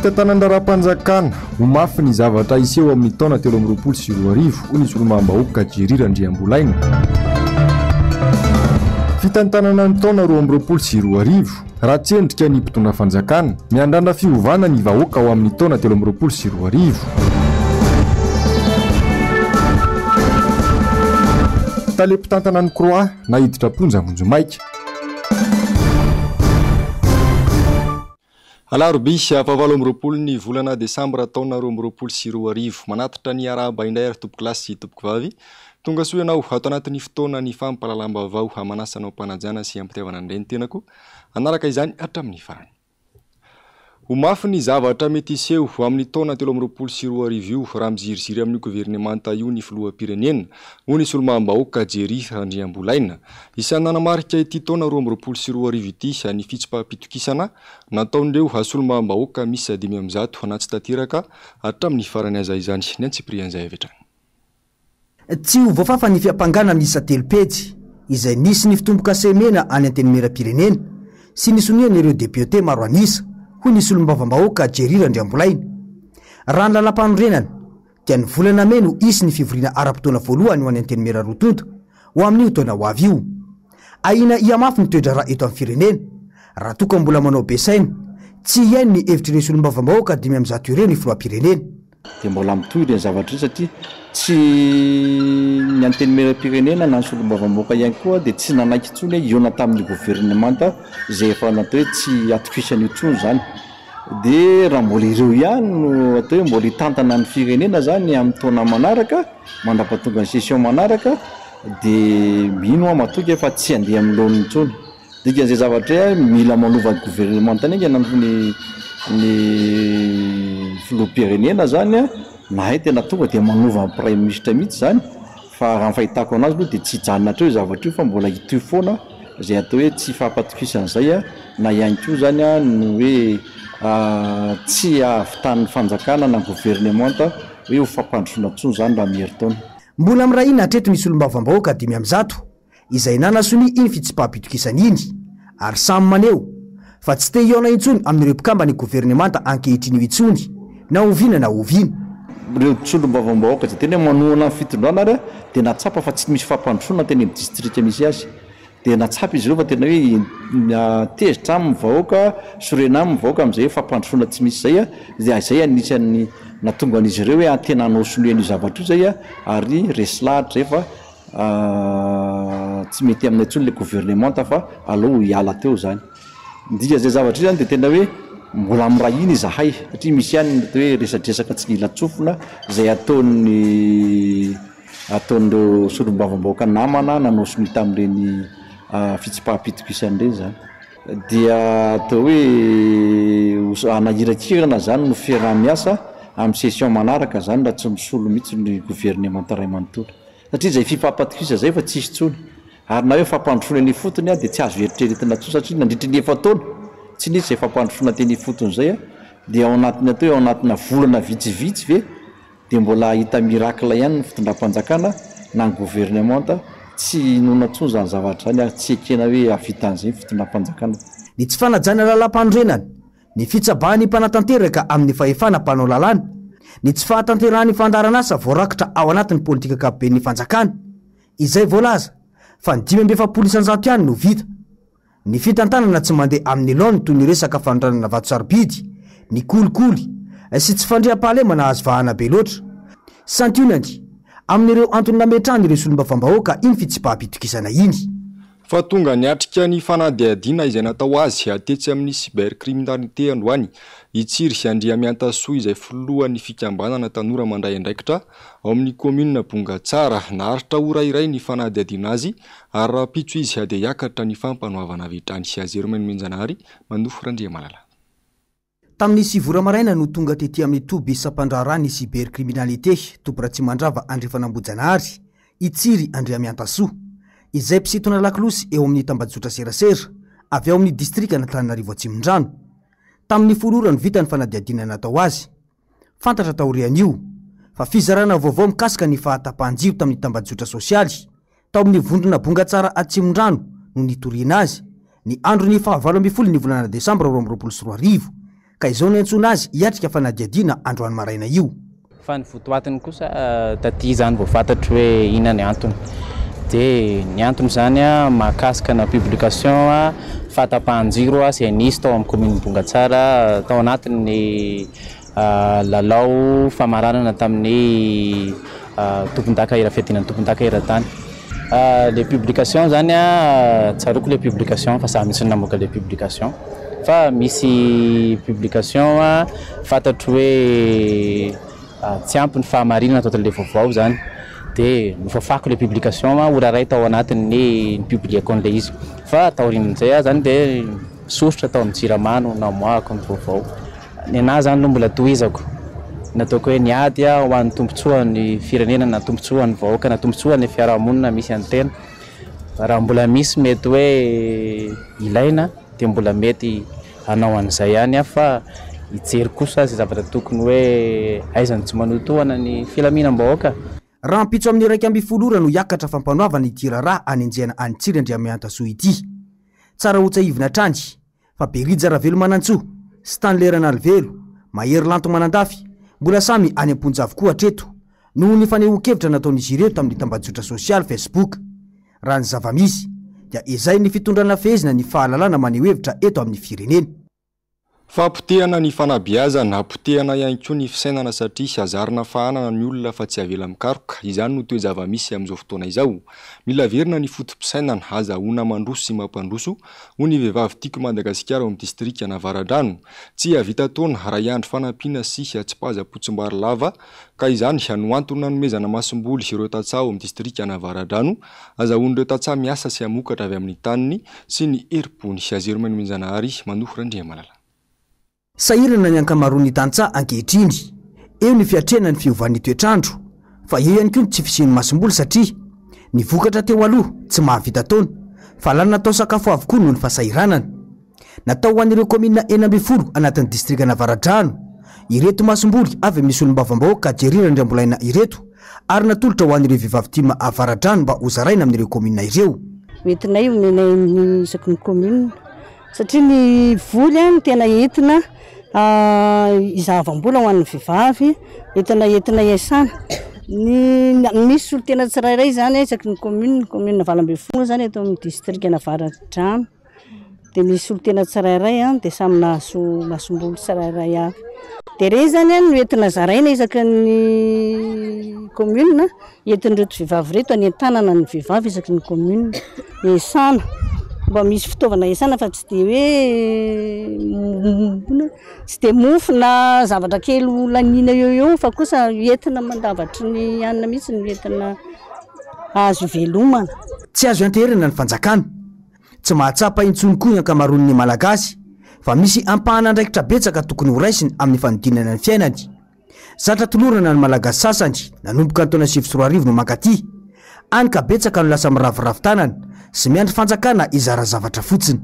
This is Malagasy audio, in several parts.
Fitantanan raharaham-panjakana, Ho mafy ny zavatra hiseho amin'ny taona 2023, hoy ny solombavambahoaka Jerry Randriambolaina. Fitantanana ny taona 2022, Ratsy endrika ny mpitondra fanjakana. Miandrandra fiovana ny vahoaka ao amin'ny taona 2023. Tale mpitantana ny Croix naiditra am-ponja vonjimaika. Alarobia fahavalo amby roapolo ny volana desambra taona 2022. Manatitra ny arahaba indray ary tompokolahy sy tompokovavy. Tonga soa ianao ato anatin'ny fotoana ny fampahalalam-baovao. Manasa anao am-panajana sy am-pitiavana indray ny tenako. Hanaraka izany hatramin'ny farany. Ho mafy ny zavatra mety hiseho amin'ny taona 2023 io raha miziriziry amin'io governemanta io ny filoham-pirenena, hoy ny solombavambahoaka Jerry Randriambolaina. Isan'ny nanamarika ity taona 2022 ity ny fitsipaham-pitokisana nataon'ireo solombavambahoaka miisa 105 na tsy tanteraka hatramin'ny farany aza izany. Ny antsipirian'izay avy hatrany. Tsy ho voafafa ny fiampangana miisa telo pejy, izay nisy ny fitombo-kase mena any Antenimierampirenena sy ny sonian'ireo depiote maro an'isa, hoy ny solombavambahoaka Jerry Randriambolaina. Raha ny lalàmpanorenana, dia ny volana mey no hisy ny fivoriana ara-potoana voalohany ho an'ny Antenimiera roa tonta, ho amin'io taona ho avy io. Ahiana hihamafy ny toe-draharaha eto amin'ny firenena, raha toa ka mbola manao be saina, tsy hihaino ny hevitr'ireo solombavambahoaka 105 ireo ny filoham-pirenena. Dia mbola mitohy ireny zavatra ireny satria tsy ny Antenimierampirenena na ny Solombavambahoaka ihany koa dia tsy nanaiky intsony hoe hihaona tamin'ny governemanta izay efa natao hoe tsy atokisana intsony izany. Dia raha mbola ireo ihany no atao hoe mbola hitantana ny firenena izany amin'ny taona manaraka, mandra-pahatonga ny session manaraka dia mino aho matoky aho fa tsy handeha amin'ny laoniny intsony. Dikan'izay zavatra izay, mila manova ny governemanta haingana ny ny filoham-pirenena zany na hay tena tonga dia manova ny praiminisitra mihitsy zany fa raha ny fahitako anazy aloha dia tsy hijanona hatreo io zavatra io fa mbola hitohy foana izay atao hoe tsy fampatokisana izay na ihany koa zany ny hoe tsy hahavitan'ny fanjakana na ny governemanta hoe ho fampandrosoana intsony zany raha miherintaona. Mbola mirahina hatreto ny solombavambahoaka 105 izay nanasonia iny fitsipaham-pitokisana iny ary samy maneho fa tsy te hihaona intsony amin'ireo mpikamban'ny governemanta ankehitriny io intsony na oviana na oviana. Ireo solombavambahoaka izay tena hoe manohana ny fitondrana ary dia nahatsapa fa tsy misy fampandrosoana teny amin'ny distrika misy azy. Dia nahatsapa izy ireo fa tena hoe tezitra aminy ny vahoaka, sorena aminy ny vahoaka amin'izay hoe fampandrosoana tsy misy izay. Dia izay anisan'ny nahatonga an'izy ireo hoe tena hanao sonia an'io zavatra io izay ary resy lahatra izay fa Tsy mety aminay intsony le gouvernementa fa aleo hiala teo zany. Ny dikan'izay zavatra izay zany dia tena hoe mbola miray hina izahay satria misy ihany ny atao hoe resadresaka tsy nila-tsofina izay ataon'ny ataon'ireo solombavambahoaka namana nanao sonia tamin'ireny fitsipaham-pitokisana ireny zany. Dia atao hoe hanahirakirana zany no fiaraha-miasa amin'ny session manaraka zany raha tsy misolo mihitsy ny gouvernemanta iray manontolo. Satria izay fifampatokisana izay efa tsisy intsony. Ary na hoe fampandrosoana eny ifotony dia tsy azo eritreretina intsony satria nandritry ny efa-taona tsy nisy izay fampandrosoana teny ifotony izay dia ao anatin'ny atao hoe ao anatina volana vitsivitsy ve dia mbola hahita miracle ihany ny fitondram-panjakana na ny governemanta? Tsy inoana intsony izany zavatra izany ary tsy ekena hoe hahavita an'izay ny fitondram-panjakana. Ny tsy fanajana lalàmpanorenana Ny fitsabahan'ny mpanatanteraka amin'ny fahefana mpanao lalàna, ny tsy fahatanterahan'ny fandaharanasa voarakitra ao anatin'ny politika ankapoben'ny fanjakana, izay voalaza fa ny 45% ihany no vita, ny fitantanana tsy mandeha amin'ny laoniny toy ny resaka fanondranana vato sarobidy, ny kolikoly sy tsy fandriampahalemana azo vahana be loatra. Santionany amin'ireo antony nametrahan'ireo solombavambahoaka iny fitsipaham-pitokisana iny. Fa tonga niatrika ny fanadihadiana izay natao azy tetsy amin'ny cybercriminalité androany i Tsiry Andriamiantasoa izay filohan'ny fikambanana tanora mandray andraikitra ao amin'ny kaominina Bongatsara. Naharitra ora iray ny fanadihadiana azy ary rahampitso izy dia hiakatra ny fampanoavana avy hatrany. Jermaine Menjanahary, Manofy Randriamalala. Tamin'ny sivy ora maraina no tonga tety amin'ny toby sampandraharaha ny cybercriminalité, toby Ratsimandrava Andrefan'Ambohijanahary, i Tsiry Andriamiantasoa, izay mpisintona lakolosy eo amin'ny tambajotra serasera avy ao amin'ny distrikan'Antananarivo Atsimondrano. Tamin'ny folo ora no vita ny fanadihadiana natao azy. Fantatra taorian'io, fa fizarana vaovao mikasika ny fahatapahan-jiro tamin'ny tambajotra sosialy tao amin'ny vondrona Bongatsara Atsimondrano no nitoriana azy, ny andron'ny fahavalo ambin'ny folo ny volana desambra 2022, ka izao niantsoana azy hiatrika fanadihadiana androany maraina io. Fa ny votoatiny kosa taty izany vao fantatro hoe inona ny antony. Dia ny antony izany mahakasika na publication fahatapahan-jiro izay nisy tao amin'ny commune Bongatsara tao anatin'ny lalao famaranana tamin'ny tompondaka era fiadiana ny tompondaka eran-tany. Le publication zany tsaroako le publication fa za mihitsy no namoaka le publication fa misy publication fantatro hoe tsy ampy ny fahamarinana tao anatin'le vaovao zany dia nofafako le publication ora iray tao anatin'ny nipublieko an'le izy fa taorian'izay aho zany dia misoritra tao amin'ny Jirama no namoahako ny vaovao. Ny anahy zany aloha mbola tohizako, nataoko hoe niady aho ho an'ny tombontsoan'ny firenena na tombontsoan'ny vahoaka na tombontsoan'ny fiarahamonina misy an'ny tena. Raha mbola misy mety hoe ilaina dia mbola mety hanao an'izay ihany aho fa hijery kosa izay zavatra tokony hoe aiza no tsy manohitohana ny filaminam-bahoaka. Rahampitso amin'ny 11 ora no hiakatra fampanoavana ity raharaha anenjehana an'i Tsiry Andriamihantasoa ity. Tsara hotsahivina hatrany fa Berija Ravelomanantsoa, Stanley Ranalivelo, Mahery Lanto Manandafy, mbola samy any am-ponja avokoa hatreto noho ny fanehoan-kevitra nataon'izy ireo tamin'ny tambajotra sosialy Facebook. Raha ny zava-misy dia ezahin'ny fitondrana fehezina ny fahalalana maneho hevitra eto amin'ny firenena. Fahapotehana ny fanabeazana, potehana ihany koa ny fisainana satria zarina fahanana ny olona fa tsy avela mikaroka. Izany no toe-java-misy amin'izao fotoana izao. Mila averina ny foto-pisainana, azahoana mandroso sy mampandroso, hoy ny vehivavy Tiako Madagasikara ao amin'ny distrikan'Avaradrano. Tsy hahavita taona raha hiandry fanampiana sy tsipaza-potsimbary lava ka izany no antony nanomezana masomboly ireo tantsaha ao amin'ny distrikan'Avaradrano. Azahoan'ireo tantsaha miasa sy hamokatra avy amin'ny taniny sy ny herim-pony. Azero Manomenjanahary, Manoho Randriamalala. Sahirana ny ankamaroan'ny tantsaha ankehitriny. Eo ny fiatrehana ny fiovan'ny toetrandro, fa eo ihany koa ny tsy fisian'ny masomboly satria ny vokatra teo aloha tsy mahavita taona fa lany natao sakafo avokoa noho ny fahasahiranana. Natao ho an'ireo kaominina 16 anatin'ny distrikan'Avaradrano ireto masomboly avy amin'ny solombavambahoaka Jerry Randriambolaina ireto ary natolotra ho an'ireo vehivavy tim Avaradrano mba hozaraina amin'ireo kaominina ireo. Entinay omenay ny isaky ny kaominina satria ny voly no tena entina izahavam-bola ho an'ny vehivavy, entina entina iasana. Ny misy solontena tsirairay zany isaky ny commune, commune 18 zany eto amin'ny distrikan'Avaradrano. Dia misy solontena tsirairay dia samy nahazo masomboly tsirairay avy. Dia ireny zany no entina zaraina isaky ny commune, entin'ireto vehivavy ireto anentanana ny vehivavy isaky ny commune. Iasana, mba misy fitaovana iasana fa tsy dia hoe tsy dia mofo na zavatra kely ho laniana eo eo fa kosa entina mandavatry ny hanina mihitsy no entina azo ivelomana. Tsy azo ianteherana ny fanjakana. Tsy mahatsapa intsony koa ny ankamaroan'ny Malagasy fa misy ampahan'andraikitra betsaka tokony horaisiny amin'ny fanodinana ny fiainany. Zatra tolorana ny Malagasy sasany nanomboka ny taona 2009 no mankaty. Any ka betsaka no lasa miraviravy tanana sy miandry fanjakana hizara zavatra fotsiny.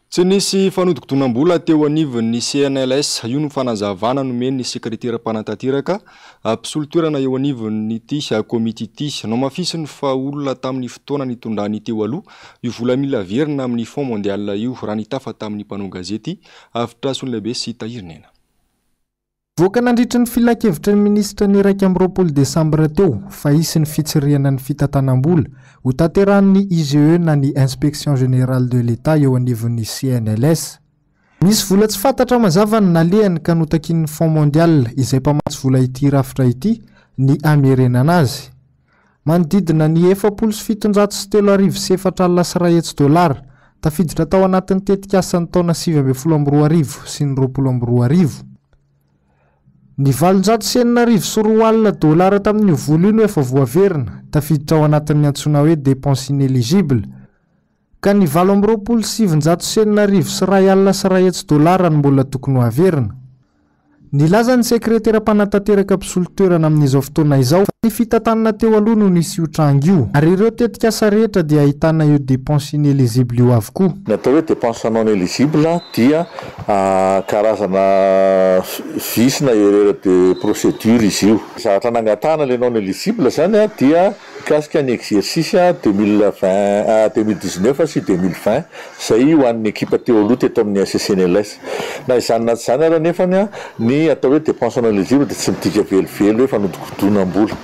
Tsy nisy fanodikodinam-bola teo anivon'ny CNLS. Io no fanazavana nomen'ny sekretera mpanatanteraka mpisolo toerana eo anivon'ity komity ity. Nohamafisiny fa olona tamin'ny fotoana nitondrany teo aloha io vola mila averina amin'ny Fonds mondial io raha nitafa tamin'ny mpanao gazety Avotra Solonlehibe sy Tahirinena. Voaka nandritra ny filankevitry ny minisitra ny 21 desambra teo fa hisy ny fitsirihana ny fitantanam-bola ho tanterahan'ny IGE na ny Inspection Générale de l'État eo anivon'ny CNLS. Misy vola tsy fantatra mazava ny nalehany ka notakian'ny Fonds mondial izay mpamatsy vola ity rafitra ity ny hamerenana azy. Manodidina ny 740 401 dolara tafiditra tao anatin'ny tetikasan'ny taona 2019 sy ny 2020. Ny 208 200 dolara tamin'io vola io no efa voaverina tafiditra ao anatin'ny antsoina hoe dépense inéligible ka ny 628 601 dolara no mbola tokony ho averina. Nilaza ny sekretera mpanatanteraka mpisolo toerana amin'izao fotoana izao fa ny fitantanana teo aloha no nisy io tranga io ary ireo tetikasa rehetra dia ahitana io dépense inéligible io avokoa. Ny atao hoe dépense non éligible dia karazana vice na erreur de procédure izy io. Zavatra nangatahana le non éligible zany dia mikasika ny exercice 2020, 2019 sy 2020 izay ho an'ny ekipa teo aloha teto amin'ny SCNLS. Na izany na tsy izany ary anefany ny atao hoe dépense non éligible dia tsy midika velively hoe fanodikodinam-bola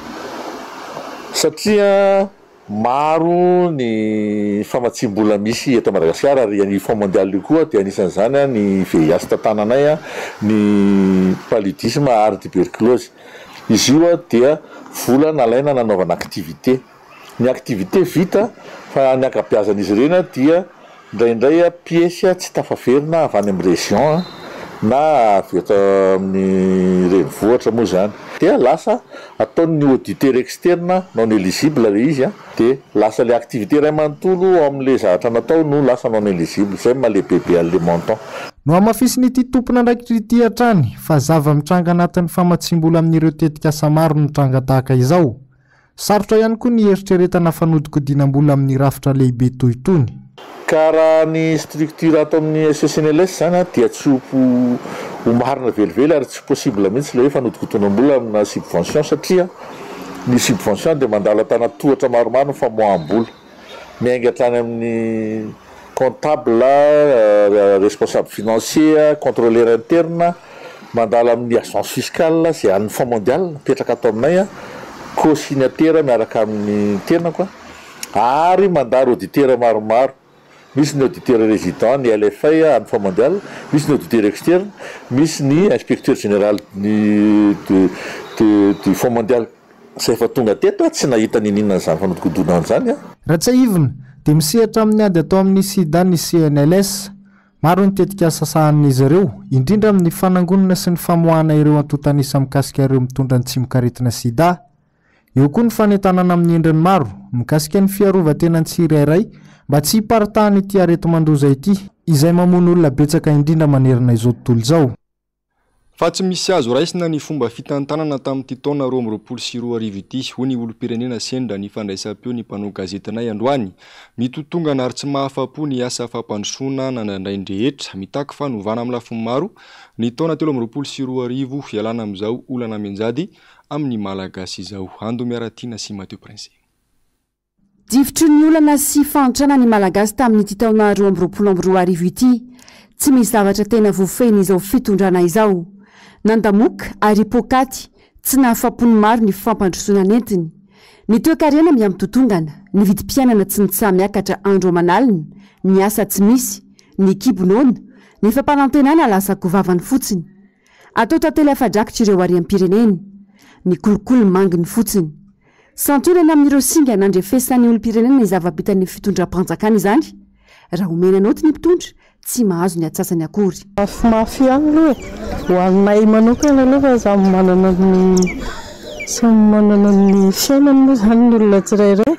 satria maro ny famatsiam-bola misy eto Madagasikara ary io Fonds mondial io koa dia anisan'izany ny VIH tantananay, ny paludisme ary tuberculose. Izy io dia vola nalaina nanaovana activité. Ny activité vita fa ny ankabeazan'izy ireny dia indraindray piesy tsy tafaverina avy any amin'ny région na avy eto amin'ny renivohitra moa izany. Dia lasa ataon'ny auditeur externe non éligible ilay izy dia lasa ilay activité iray manontolo ao amin'ilay zavatra natao no lasa non éligible. Izay no maha-lehibebe an'ilay montant. Nohamafisin'ity tompon'andraikitra ity hatrany fa zava-mitranga anatin'ny famatsiam-bola amin'ireo tetikasa maro ny tranga tahaka izao. Sarotra ihany koa ny hieritreretana fanodikodinam-bola amin'ny rafitra lehibe toy itony. Ka raha ny structure ato amin'ny SCNLS izany dia tsy ho ho marina velively ary tsy possible mihitsy ilay hoe fanodikodinam-bola amina subvention satria ny subvention dia mandalo an-tanan-tohatra maromaro ny famoaham-bola. Miainga hatrany amin'ny comptable, responsable financier, contrôleur interne, mandalo amin'ny agence fiscale izay an'ny Fonds mondial mipetraka ato aminay, co-signataire miaraka amin'ny tenako, ary mandalo auditeur maromaro, misy ny auditeur résident ny LFI an'ny Fonds mondial, misy ny auditeur externe, misy ny inspecteur général du du Fonds mondial. Izay efa tonga teto tsy nahita niniana an'izany fanodikodinana izany an. Raha tsiahivina, dia misehatra amin'ny ady atao amin'ny sida ny CNLS. Maro ny tetikasa sahanin'izy ireo, indrindra amin'ny fanangonana sy ny famoahana ireo antontan'isa mikasika ireo mitondra ny tsimokaretina sida. Eo koa ny fanentanana amin'ny endriny maro, mikasika ny fiarovan-tenan'ny tsirairay mba tsy hiparitahan'ity areti-mandoza ity, izay mamono olona betsaka indrindra manerana izao tontolo izao. Fa tsy misy azo raisina ny fomba fitantanana tamin'ity taona 2022 ity, hoy ny olom-pirenena sendra ny fandraisam-peo ny mpanao gazetinay androany. Mitotongana ary tsy mahafa-po ny asa fampandrosoana nandrandrainy rehetra. Mitaky fanovana amin'ny lafiny maro ny taona 2023 hialana amin'izao olana mianjady amin'ny Malagasy izao. Ando Miaratiana sy Mathieu Prince. Difotry ny olana sy fahantrana ny Malagasy tamin'ity taona 2022 ity. Tsy misy zavatra tena voafehin'izao fitondrana izao. Nandamoka ary poakaty, tsy nahafapo ny maro ny fampandrosoana nentiny. Ny toekarena miha-mitotongana, ny vidim-piainana tsy mitsaha-miakatra andro aman'alina, ny asa tsy misy, ny kibo noana, ny fampanantenana lasa kovavany fotsiny. Atao tantely afa-drakitra ireo harem-pirenena. Ny kolikoly manginy fotsiny. Santionany amin'ireo singa nandrefesan'ny olom-pirenena ny zava-bitan'ny fitondram-panjakana izany. Raha omena naoty ny mpitondra, tsy mahazo ny atsasany akory. Mafimafy ihany aloha e! Ho anay manokana aloha fa samy manana ny samy manana ny fiainany moa izany ny olona tsirairay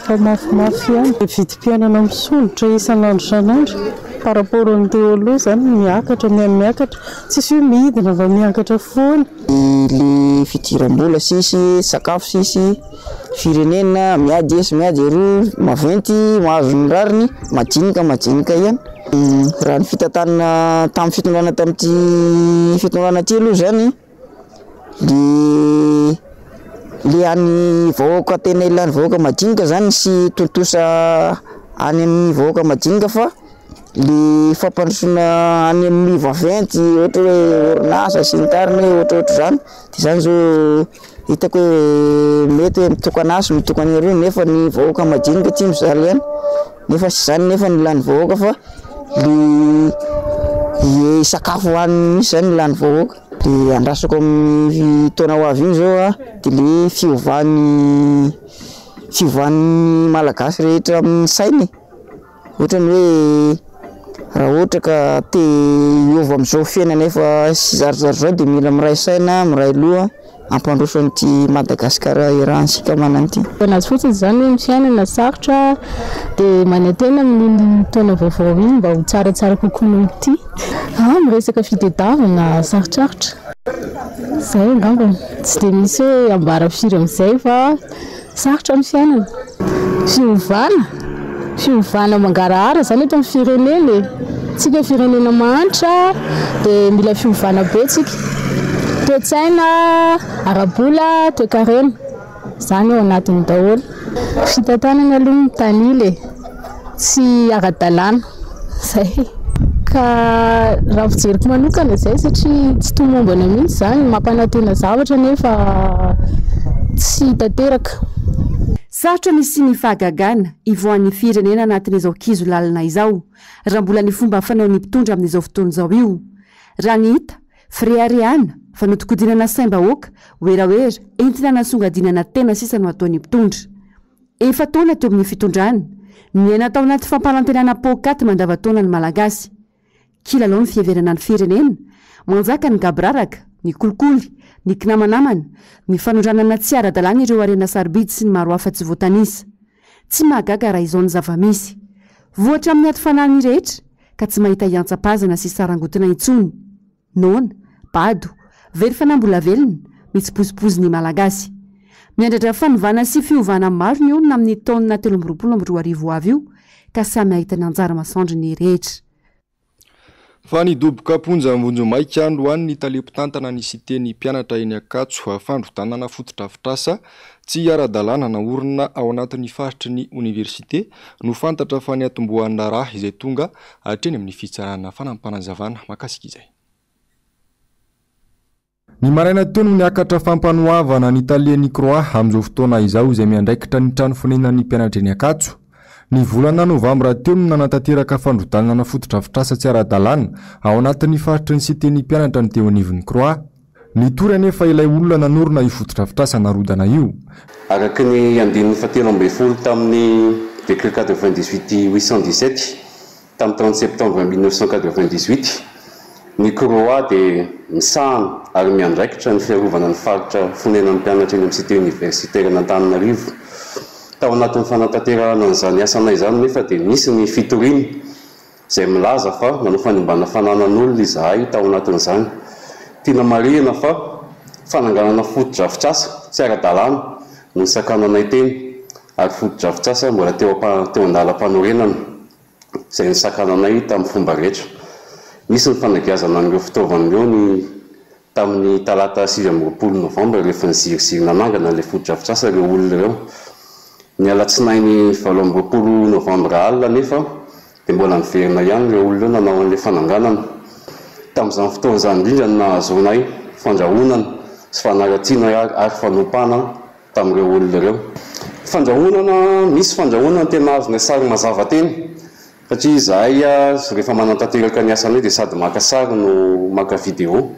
fa mafimafy ihany. Ny vidim-piainana misondrotra isan'andro isan'andro par rapport ny teo aloha izany miakatra mihamiakatra, tsisy hoe midina fa miakatra foana. Le fidiram-bola sisy, sakafo sisy, firenena miady esy miady eroa, maventy mahazo ny rariny, majinika majinika ihany. Raha ny fitantanana tamin'ny fitondrana tamin'ity fitondrana ity aloha zany de le an'ny vahoaka tena ilan'ny vahoaka majinika zany sy tontosa any amin'ny vahoaka majinika fa le fampandrosoana any amin'ny vaventy ohatra hoe orinasa sy ny tariny hoe ohatrohatr'izany de zany zao hitako hoe mety hoe mitokana azy mitokana eroa nefa ny vahoaka madinika tsy mijaly ihany nefa tsy zany nefa ny ilan'ny vahoaka fa le le sakafo hohaniny mihitsy zany ilan'ny vahoaka de andrasako amin'ny taona ho avy iny zao a de le fiovan'ny fiovan'ny malagasy rehetra amin'ny saina e. Ohatrany hoe raha ohatra ka te hiova amin'izao fiainana efa tsizarizary izao dia mila miray saina, miray loha hampandroso an'ity Madagasikara iarahantsika manana ity. Anazy fotsiny izany hoe ny fiainana sarotra dia manantena amin'iny taona vaovao iny mba ho tsaratsara kokoa noho ity. Ah, miresaka fitadiavana sarotsarotra. Izay angambany. Tsy dia misy hoe ambara firy amin'izay fa Sarotra ny fiainana. Fiovana? Fiovana mangarahara izany eto amin'ny firenena e! Tsika firenena mahantra dia mila fiovana be tsika. Toe-tsaina, ara-bola, toe-karena. Izany ao anatiny daholo. Fitantanana aloha mitanila e, tsy ara-dalàna izay. Ka raha ny fijeriko manokana izay satria tsy tomombana mihitsy izany, mampanantena zavatra nefa tsy tanteraka. Sarotra ny hisian'ny fahagagana hivoahan'ny firenena anatin'izao kizo lalina izao, raha mbola ny fomba fanaon'ny mpitondra amin'izao fotoana izao io. Raha ny hita, Fireharehana, fanodikodinana saim-bahoaka, werawera, entina hanasongadinana tena sisa no ataon'ny mpitondra. Efa-taona teo amin'ny fitondrana, niaina tao anaty fampanantenana poakaty mandavantaona ny Malagasy. Kilalao ny fiheverana ny firenena, manjaka ny gaboraraka, ny kolikoly, ny kinamanamana, ny fanondranana tsy ara-dalàna ireo harena sarobidy sy ny maro hafa tsy voatanisa. Tsy mahagaga raha izao ny zava-misy. Vohatra amin'ny ady fanahy ny rehetra ka tsy mahita hiantsapazana sy sarangotina intsony. Noana, bado, very fanahy mbola velona, mitsipozipozy ny Malagasy. Miandrandra fanovana sy fiovana maro ny olona amin'ny taona 2023 ho avy io ka samy hahita ny anjara masoandro ny rehetra. Fa nidoboka am-ponja vonjimaika androany ny tale mpitantana ny Cité ny mpianatra eny Ankatso, fandrodanana fotodrafitrasa tsy ara-dalàna naorina ao anatin'ny faritry ny oniversite no fantatra fa niatombohan'ny raharaha izay tonga hatreny amin'ny fitsarana fanampinazavana mahakasika izay. Ny maraina teo no niakatra fampanoavana ny talen'ny Croix amin'izao fotoana izao izay miandraikitra ny trano fonenan'ny mpianatra eny Ankatso. Ny volana novambra teo no nanatanteraka fandrodanana fotodrafitrasa tsy ara-dalàna ao anatin'ny faritry ny Cité-n'ny mpianatra ny teo anivon'ny Croix. Nitory anefa ilay olona nanorina io fotodrafitrasa narodana io. Araka ny andininy fahatelo ambin'ny folo tamin'ny Décret 98 817 tamin'ny 30 septembre 1998, ny CROUA dia misahana ary miandraikitra ny fiarovana ny faritra fonenan'ny mpianatra eny amin'ny Cité Universitaire an'Antananarivo. Tao anatin'ny fanatanterahana an'izany asanay izany nefa dia nisy ny fitoriana izay milaza fa nanao fanimbana fananan'olona izahay tao anatin'izany. Tiana marihina fa fananganana fotodrafitrasa tsy ara-dalàna no nisakananay teny ary fotodrafitrasa mbola teo teo an-dalam-panorenana izay nisakananay tamin'ny fomba rehetra. Nisy ny fanagiazana an'ireo fitaovana ireo ny tamin'ny talata 29 novambra rehefa niziriziry nanangana ilay fotodrafitrasa ireo olona ireo. Ny alatsinainy 28 novambra alina nefa dia mbola niverina ihany ireo olona ireo nanao an'ilay fananganana. Tamin'izany fotoana izany indrindra no nahazoanay fandrahonana sy fanaratsiana ary fanompana tamin'ireo olona ireo. Fandrahonana, misy fandrahonana tena azonay sary mazava teny satria izahay rehefa manatanteraka ny asanay dia sady maka sary no maka vidéo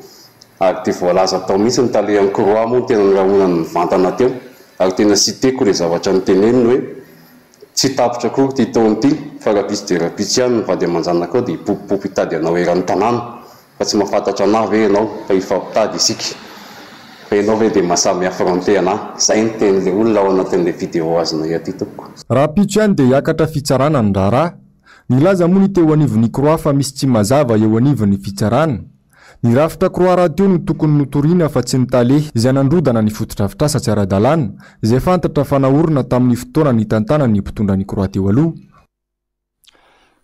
ary dia voalaza tao mihitsy ny talehan'ny CROUA moa no tena nirahonany mivantana teo ary tena cité-ko ilay zavatra noteneniny hoe tsy tapitra akory ity taona ity fa rahampitso dia rahampitso ihany ny vady aman-janakao dia hipopopopy hitady anao eran'ny tanàna fa tsy mahafantatra anah ve ianao fa hifampitady isika fa ianao ve dia mahasahy mi-affronter anah? Izay ny tenin'ilay olona ao anatin'ilay vidéo azonay aty tompoko. Rahampitso ihany dia hiakatra fitsarana ny raharaha. Nilaza moa ny teo anivon'ny Croix fa misy tsy mazava eo anivon'ny fitsarana. Ny rafitra Croix rahateo no tokony notoriana fa tsy ny tale izay nandrodana ny fotodrafitrasa tsy ara-dalàna izay fantatra fa naorina tamin'ny fotoana nitantanan'ny mpitondra ny Croix teo aloha.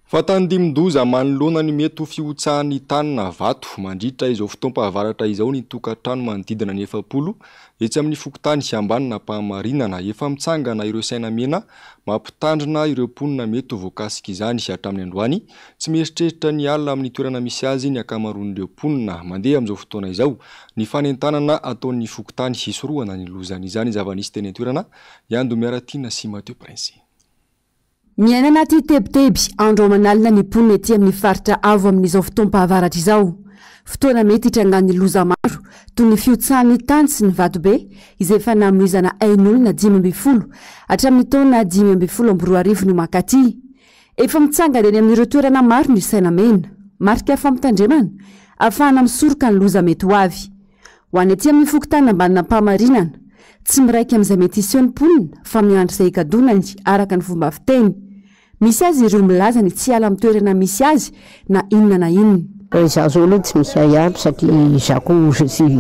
Fa tandindon-doza manoloana ny mety ho fihotsahan'ny tany na vato mandritra izao fotoam-pahavaratra izao ny tokantrano manodidina ny 40 etsy amin'ny fokontany Ambanin'Ampahamarinana. Efa mitsangana ireo saina mena mampitandrina ireo mponina mety ho voakasika izany hatramin'ny androany. Tsy mieritreritra ny hiala amin'ny toerana misy azy ny ankamaroan'ireo mponina. Mandeha amin'izao fotoana izao ny fanentanana ataon'ny fokontany hisorohana ny lozan'izany zava-nisy teny an-toerana. Iando Miaratiana sy Mathieu Prince. Miaina anaty tebiteby andro aman'alina ny mponina ety amin'ny faritra avo amin'izao fotoam-pahavaratra izao. Fotoana mety hitrangan'ny loza maro toy ny fihotsahan'ny tany sy ny vatobe izay efa namoizana ain'olona 15 hatramin'ny taona 2015 no mankaty. Efa mitsangana eny amin'ireo toerana maro ny saina mena. Marika fampitandremana ahafahana misoroka ny loza mety ho avy. Ho any aty amin'ny fokontany Ambanin'Ampahamarinana, tsy miraika amin'izay mety hiseho ny mponina fa miandry izay higadonany araka ny fomba fiteny. Misy aza ireo milaza ny tsy hiala amin'ny toerana misy azy na inona na inona. Izaho izao aloha tsy misy ahiahy satria izaho koa je suis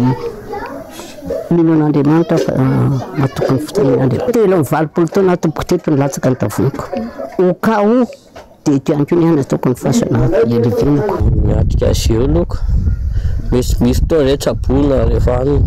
mino an'Andriamanitra fa matoky ny fitahian'Andriamanitra. 83 taona aho tompoko teto no latsaka ny tavoniko. Au cas où dia eto ihany koa ny ahy nataoko ny fasana ialevenako. Miatrika azy eo aloha misy misy fotoana zay tsaboina rehefa any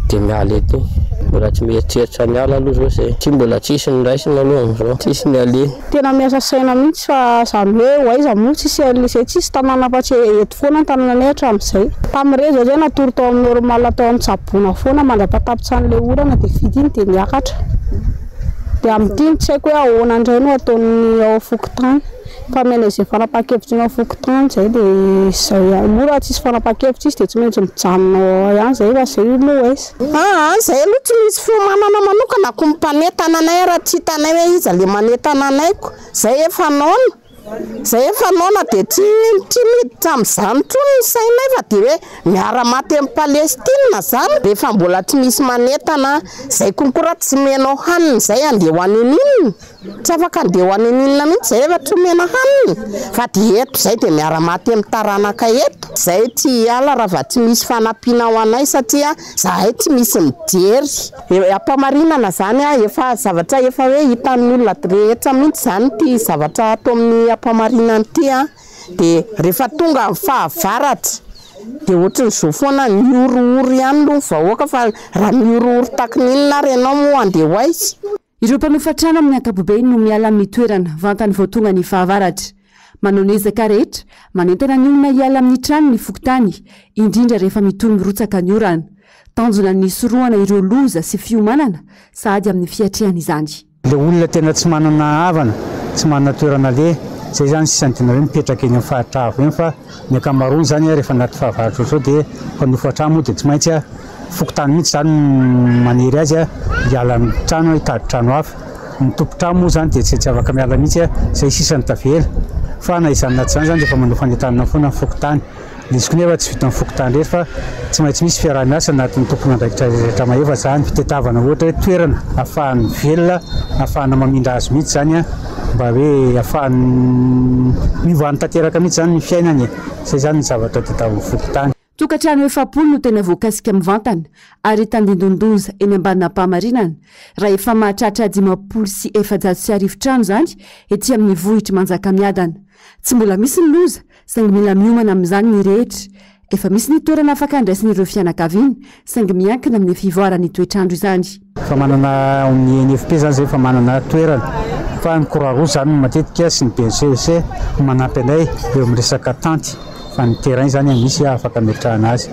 dia miala eto. Mbola tsy mieritreritra ny hiala aloha zao zay. Tsy mbola tsisy ny raisina aloha amin'izao. Tsisy ny aleha. Tena miasa saina mihitsy fa zany hoe ho aiza moa tsisy an'le tsisy tanàna fa tsy eto foana ny tanànanay hatramin'izay. Tamin'ireny zao zay natory tao amin'ny normal tao amin'ny tsaboina foana mandra-pahatapitsan'ilay orana dia vita iny dia niakatra. Dia amin'ity no tsy haiko hoe ahoana indray no ataon'ny ao fokontany. Fa omena izay fanapahan-kevitra eny amin'ny fokontany izay dia izay ihany. Moa raha tsisy fanapahan-kevitra izy dia tsy maintsy mijanona ao ihany izay fa izay no aiza. Aa izay aloha tsy misy fiomanana manokana ko mpanentana anay raha tsy hitanay hoe iza le manentana anay ko zay efa noana zay efa noana de tsy tsy miditra amizany tsony ny sainay fa de hoe miara maty am palestine zany rehefa mbola tsy misy manentana zay konko raha tsy omenao hanina zay andeha ho any aninona Tsy afaka andeha ho any aninona mihitsy zay efa tsy omena hanina fa dia eto zay dia miara-maty amin'ny taranaka eto. Zay tsy hiala raha va tsy misy fanampiana ho anay satria zahay tsy misy mijery. Ampamarinana zany efa zavatra efa hoe hitan'ny olona rehetra mihitsy zany ity zavatra ato amin'ny ampamarinana ity dia rehefa tonga ny fahavaratra dia ohatran'izao foana mihorohoro ihany aloha ny vahoaka fa raha mihorohoro taky ny inona ary ianao moa andeha ho aiza? Ireo mpanofa trano amin'ny ankapobeny no miala amin'ny toerana vantany vao tonga ny fahavaratra. Manao ny ezaka rehetra, manentana ny olona hiala amin'ny trano ny fokontany, indrindra rehefa mitohy mirotsaka ny orana. Tanjona ny hisorohana ireo loza sy fiomanana sahady amin'ny fiatrehana izany. Ilay olona tena tsy manana havana, tsy manana toerana aleha, izay izany sisa no tena hoe mipetraka eny amin'ny faritra avo eny fa ny ankamaroany izany rehefa anaty fahavaratra ohatr'izao dia mpanofa trano moa dia tsy maintsy Fokontany mihitsy izany no manery azy hiala ny trano hitady trano hafa. Ny tompon-trano moa izany dia tsy afaka miala mihitsy, izay sisa no tavela. Fa na izany na tsy izany izany dia efa manao fanentanana foana ny fokontany. Ilay izy koa nefa tsy vitan'ny fokontany irery fa tsy maintsy misy fiaraha-miasa anatin'ny tompon'andraikitra rehetra mahefa izany. Fitadiavana ohatra hoe toerana ahafahany mivelona, ahafahana mamindra azy mihitsy izany mba hoe ahafahany miova tanteraka mihitsy izany ny fiainany e. Izay izany ny zavatra tadiavin'ny fokontany. Tokantrano 40 no tena voakasika mivantana ary tandindon-doza eny Ambanin'Ampahamarinana, raha efa mahatratra 1450 trano izany ety amin'ny vohitr'i Manjakamiadana. Tsy mbola misy ny loza, saingy mila miomana amin'izany ny rehetra. Efa misy ny toerana afaka andraisan'ireo fianakaviana, saingy miankina amin'ny fivoaran'ny toetr'andro izany. Efa manana ao amin'ny NFP izany izay efa manana toerana fa ny Croix Rouge izany no matetika sy ny BNCEC no manampy anay eo amin'ny resaka tanty. Fa ny terrain zany misy afaka ametrahana azy.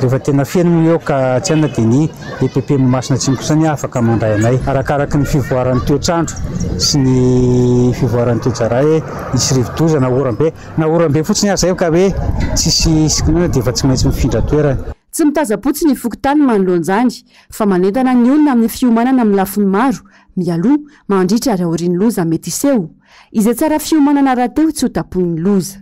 Rehefa tena feno moa eo ka tsy haina dia ny EPP Mahamasina Atsimo kosa anie afaka mandray anay. Arakaraky ny fivoaran'ny toetr'andro sy ny fivoaran'ny toe-draharaha hoe hisy rivodoza na oram-be, na oram-be fotsiny aza eo ka hoe tsisy sikinina dia efa tsy maintsy mifindra toerana. Tsy mitazam-potsiny ny fokontany manoloana izany fa manentana ny olona amin'ny fiomanana amin'ny lafiny maro, mialoha, mandritra ary aorian'ny loza mety hiseho. Izay tsara fiomanana rahateo tsy ho tapohin'ny loza.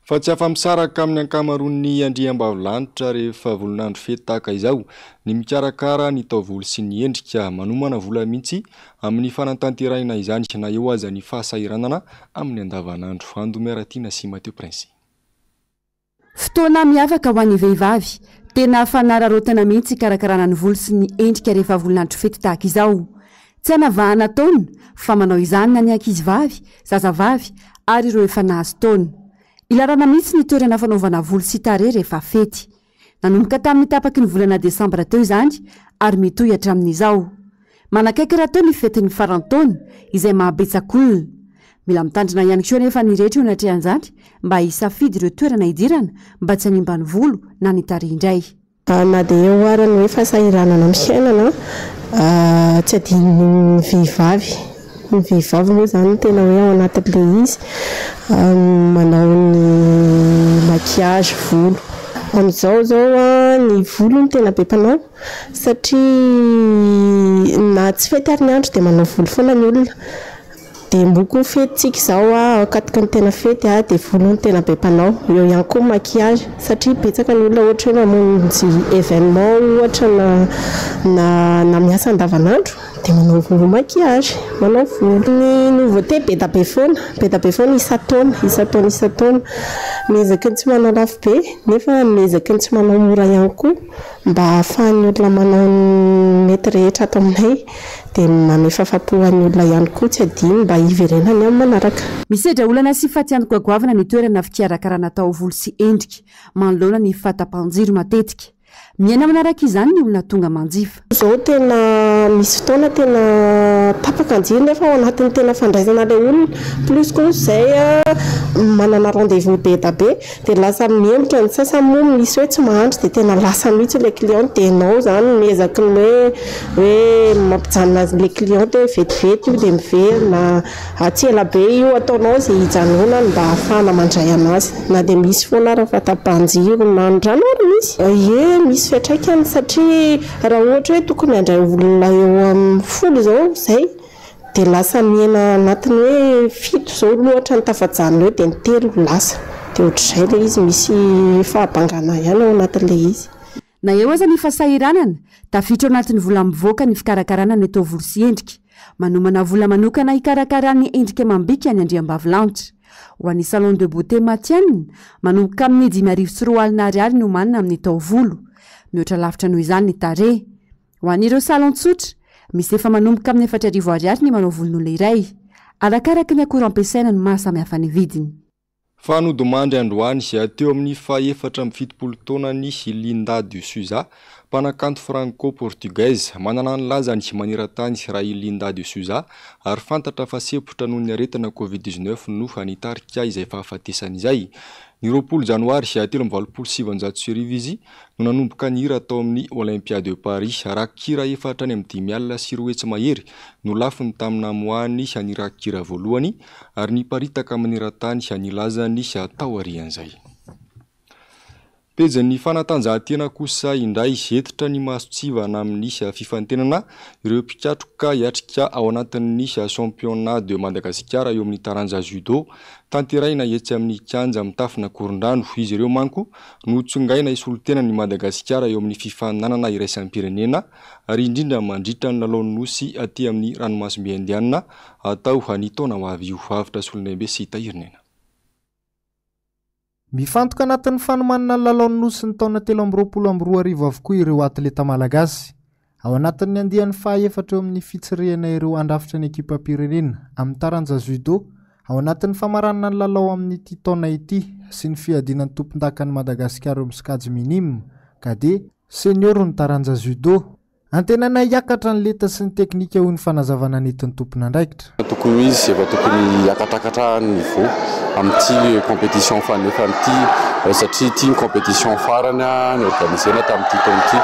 Fa tsy afa-misaraka amin'ny ankamaroan'ny andriambavilanitra rehefa volon'andro fety tahaka izao ny mikarakara ny taovolo sy ny endrika. Manomana vola mihitsy amin'ny fanatanterahina izany na eo aza ny fahasahiranana amin'ny andavanandro. Andomiaratiana sy Mathieu Prince. Fotoana miavaka ho an'ny vehivavy. Tena fanararaotana mihitsy hikarakarana ny volo sy ny endrika rehefa volon'andro fety tahaka izao. Tsy anavahana taona fa manao izany na ny ankizivavy, zazavavy ary ireo efa nahazo taona. Ilarana mihitsy ny toerana fanaovana volo sy tarehy rehefa fety. Nanomboka tamin'ny tapaky ny volana desambra teo izany ary mitohy hatramin'izao. Manakaiky rahateo ny fetin'ny faran'ny taona, izay mahabetsak'olona. Mila mitandrina ihany koa anefa ny rehetra eo anatrehan'izany mba hisafidy ireo toerana hidirana mba tsy hanimba ny volo na ny tarehy indray. Na dia eo ara ny hoe fahasahiranana amin'ny fiainana, tsy adinon'ny vehivavy. Ny vehivavy moa izany no tena hoe ao anatin'ilay izy, manao ny maquillage volo. Amin'izao izao ny volo no tena be mpanao. Satria na tsy fety ary ny andro dia manao volo foana ny olona. Dia mboa koa fetintsika izao ankatoky ny tena fety dia volo no tena be mpanao. Eo ihany koa ny maquillage satria betsaka ny olona ohatra hoe mamonjy événement ohatra na na na miasa andavanandro dia manao volo maquillage, manao volo. Ny nouveauté be da be foana, be da be foana isan-taona, isan-taona isan-taona. Miezaka ny tsy manao lafo be nefa miezaka ny tsy manao mora ihany koa. Mba ahafahan'ny olona manao ny mety rehetra ato aminay dia manome fahafahampo ho an'ny olona ihany koa tsy adino mba hiverenany amin'ny manaraka. Misedra olana sy fatiantoka goavana ny toerana fikarakarana taovolo sy endrika manoloana ny fahatapahan-jiro matetika. Miaina manaraka izany ny olona tonga manjifa. Izao tena misy fotoana tena tapaka ny jiro nefa ao anatin'ny tena fandraisana ilay olona, plus koa izay manana rendez-vous be da be dia lasa mihemotra ny sasany moa misy hoe tsy mahandry dia tena lasa mihitsy ilay client dia ianao izany miezaky ny hoe hoe mampijanona azy ilay client hoe vetivety io dia miverina Tsy ela be io ataonao izay hijanonany mba hahafahana mandray anazy na dia misy foana ara fahatapahan-jiro na ny rano ary misy. Ie, misy fiantraikany satria raha ohatra hoe tokony handray olona eo amin'ny folo izao izay dia lasa mihena anatin'ny hoe fito izao ohatra ny tafajanona eo dia ny telo lasa. Dia ohatr'izay ilay izy, misy fahabangana ihany ao anatin'ilay izy. Na eo aza ny fahasahiranana, tafiditra ao anatin'ny vola mivoaka ny fikarakarana ny taovolo sy endrika. Manomana vola manokana hikarakarany ny endrika amam-bika ny andriambavilanitra. Ho an'ny salon de beauté matihanina, manomboka amin'ny 2005 ariary ny omanina amin'ny taovolo. Mihoatra lavitra noho izany ny tarehy. Ho an'ireo salon tsotra, misy efa manomboka amin'ny 4000 ariary ny manao volon'olona iray. Arakaraka ny akora ampiasaina no maha samihafa ny vidiny. Fa nodimandry androany, teo amin'ny faha-74 taonany i Linda de Souza, mpanakanto franco-portugaise. Manana ny lazany maneran-tany raha i Linda de Souza, ary fantatra fa sempotra noho ny aretina Covid 19 no nitarika izay fahafatesany izay. Ny 20 janoary 1983 izy no nanomboka nihira tao amin'ny Olympia de Paris. Rakikira efa hatrany amin'ny 205 mahery no lafiny tamin'ny namoahany ny rakikira voalohany, ary niparitaka maneran-tany ny lazany taorian'izay. Pejin'ny fanatanjahantena kosa indray, hentitra ny mason-tsivana amin'ny fifantenana ireo mpikatroka hiatrika ao anatin'ny Championnat de Madagascar eo amin'ny taranja judo, tanterahina etsy amin'ny kianja mitafon'Ankorondrano. Izy ireo manko no tsongaina hisolo tena an'i Madagasikara eo amin'ny fifaninanana iraisam-pirenena ary indrindra mandritra ny lalaon'ny Nosy aty amin'ny ranomasimbe Indiana Atao ny taona ho avy io. Avotra Solondraibe sy Tahirinena. Mifantoka anatin'ny fanomanana ny lalaon'ny Nosy ny taona 2023 avokoa ireo atleta malagasy. Ao anatin'ny andiany faha-efatra eo amin'ny fitsirihana ireo handrafitra ny ekipam-pirenena amin'ny taranja judo ao anatin'ny famaranana ny lalao amin'ity taona ity sy ny fiadiana ny tompondakan'i Madagasikara eo amin'ny sokajy minime, cadet, senior ny taranja judo. Antenaina hiakatra ny lenta sy ny teknika hoy ny fanazavana nentin'ny tompon'andraikitra. Tokony ho izy efa tokony hiakatrakatra ny niveau amin'ity compétition fanefany ity satria ity ny compétition farany ni-organiser-na tamin'ity taona ity.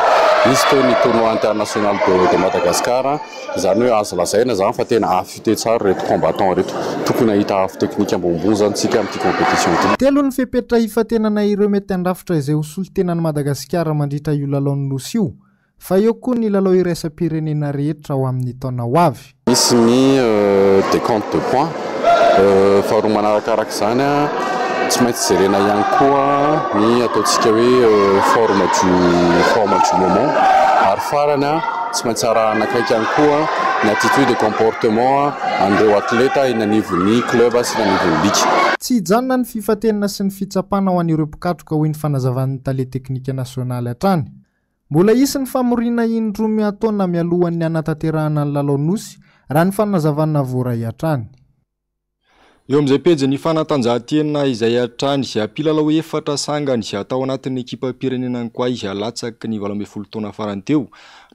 Nisy teo ny tournoi international de Madagascar, izany hoe azo lazaina izany fa tena affûté tsara ireto combattants ireto. Tokony hahita avo teknika ambonimbony izany isika amin'ity compétition ity. Telo ny fepetra hifantenana ireo mety handrafitra izay ho solontenan'i Madagasikara mandritra io lalaon'ny Nosy io. Fa eo koa ny lalao iraisam-pirenena rehetra ho amin'ny taona ho avy. Misy ny décompte de points. Faharoa manarakaraka izany, tsy maintsy jerena ihany koa ny ataontsika hoe forme du forme du moment. Ary farany, tsy maintsy arahana akaiky ihany koa ny attitude et comportement an'ireo atleta eny anivon'ny club sy eny anivon'ny ligue. Tsy hijanona ny fifantenana sy ny fitsapana ho an'ireo mpikatroka hoy ny fanazavan'ny tale teknika nasionaly hatrany. Mbola hisy ny famoriana indroa miantaona mialohan'ny hanatanterahana ny lalao Nosy, raha ny fanazavana voaray hatrany. Eo amin'izay pejin'ny fanatanjahantena izay hatrany, mpilalao efatra sangany tao anatin'ny ekipam-pirenena Ankoay latsaky ny 18 taona farany teo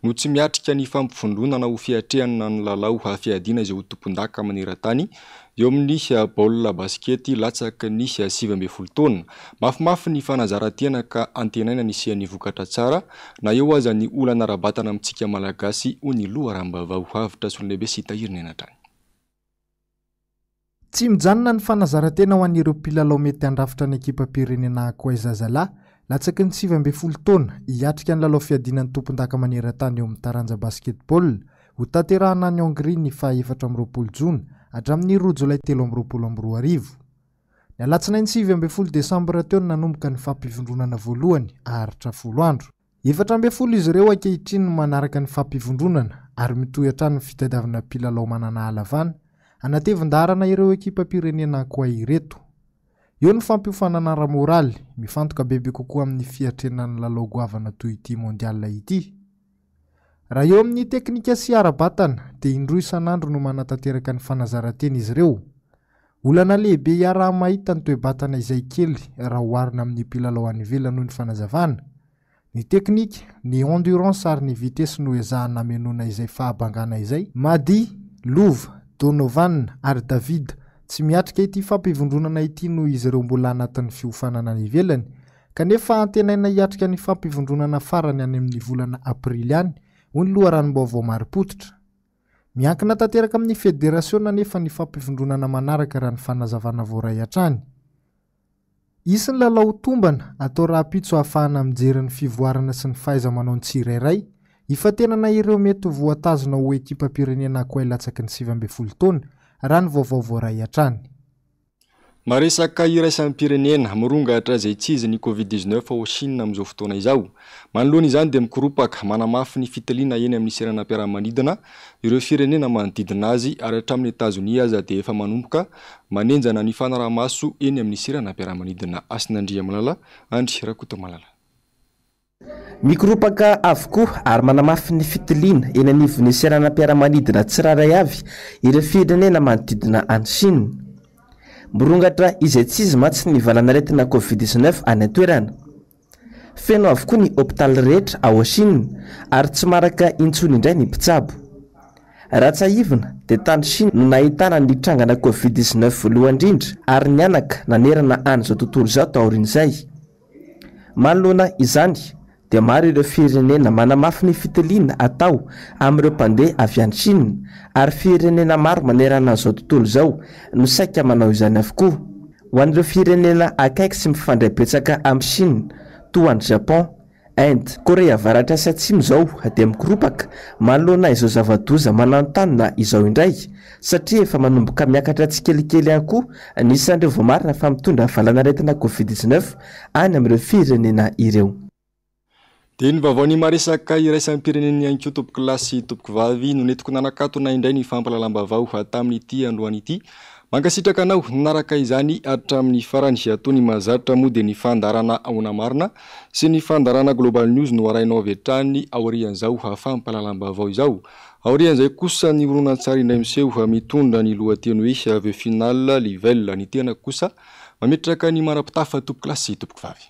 no tsy miatrika ny fampivondronana ho fiatrehana ny lalao fiadiana izay ho tompondaka maneran-tany Eo amin'ny baolina basikety latsaky ny 19 taona. Mafimafy ny fanazaran-tena ka antenaina ny hisian'ny vokatra tsara na eo aza ny olana ara-batana amintsika Malagasy, hoy ny loharanom-baovao Avotra Solonlehibe sy Tahiry Nena hatrany. Tsy mijanona ny fanazaran-tena ho an'ireo mpilalao mety handrafitra ny ekipam-pirenena Ankoay Zazalahy, latsaky ny 19 taona, hiatrika ny lalao fiadiana ny tompondaka maneran-tany eo amin'ny taranja basketball, Hotanterahina any Hongrie ny faha 24 jona hatramin'ny roa jolay 2023. Ny alatsinainy 19 desambra teo no nanomboka ny fampivondronana voalohany haharitra folo andro. 14 izy ireo ankehitriny no manaraka ny fampivondronana ary mitohy hatrany ny fitadiavana mpilalao manana halavana hanatevin-daharana ireo ekipam-pirenena Ankoay ireto. Eo ny fampiofanana ara-moraly, mifantoka bebe kokoa amin'ny fiatrehana ny lalao goavana toy ity Mondial ity. Raha eo amin'ny teknika sy ara-batana dia indroa isan'andro no manatanteraka ny fanazaran-tena izy ireo. Olana lehibe iaraha-mahita ny toe-batana izay kely raha oharina amin'ny mpilalao any ivelany hoy ny fanazavana. Ny teknika, ny endurance ary ny vitesse no ezahana hamenoana izay fahabangana izay. Madi, Lova, Donovan ary David tsy miatrika ity fampivondronana ity noho izy ireo mbola anatin'ny fiofanana any ivelany, kanefa antenaina hiatrika ny fampivondronana farany any amin'ny volana aprily any, hoy ny loharanom-baovao marim-pototra. Miankina tanteraka amin'ny federasiona anefa ny fampivondronana manaraka raha ny fanazavana voaray hatrany. Hisy ny lalao tombana atao rahampitso ahafahana mijery ny fivoarana sy ny fahaiza-manao ny tsirairay, hifantenana ireo mety ho voatazona ho ekipam-pirenena Ankoay latsaky ny 19 taona, raha ny vaovao voaray hatrany. Maresaka iraisam-pirenena, mirongatra izay tsy izy ny Covid 19 ao Chine amin'izao fotoana izao. Manoloana izany dia mikoropaka, manamafy ny fitiliana eny amin'ny seranam-piaramanidina ireo firenena manodidina azy ary hatramin'i Etazonia aza dia efa manomboka manenjana ny fanaraha-maso eny amin'ny seranam-piaramanidina Hasinandriamalala Andry Rakotomalala. Mikoropaka avokoa ary manamafy ny fitiliana eny anivon'ny seranam-piaramanidina tsirairay avy ireo firenena manodidina an'i Chine. Mirongatra izaitsizy mantsy ny valanaretina Covid 19 any an-toerana. Feno avokoa ny hopitaly rehetra ao Chine ary tsy maharaka intsony indray ny mpitsabo. Raha tsiahivina dia tany Chine no nahitana ny trangana Covid 19 voalohany indrindra ary nihanaka nanerana an'izao tontolo izao taorian'izay. Manoloana izany dia maro ireo firenena manamafy ny fitiliana atao amin'ireo mpandeha avy any Chine ary firenena maro manerana an'izao tontolo izao no saika manao izany avokoa. Ho an'ireo firenena akaiky sy mifandray betsaka amin'i Chine toa an'i Japon, Inde, Korea Avaratra sy Atsimo izao dia mikoropaka manoloana izao zava-doza mananontanona izao indray satria efa manomboka miakatra tsikelikely ihany koa ny isan'ireo voamarina fa mitondra valanaretina Covid 19 any amin'ireo firenena ireo. Dia ny vaovaon'ny maresaka iraisam-pirenena ihany koa tompokolahy sy tompokovavy no nentiko nanakatona indray ny fampahalalam-baovao tamin'ity androany ity. Mankasitraka anao nanaraka izany hatramin'ny farany. Toy ny mahazatra moa dia ny fandaharana Ahoana Marina sy ny fandaharana Global News no arahinao avy hatrany aorian'izao fampahalalam-baovao izao. Aorian'izay kosa ny horonantsary indray miseho mitondra ny lohateny hoe The Final Level. Ny tena kosa mametraka ny manam-pitafa tompokolahy sy tompokovavy.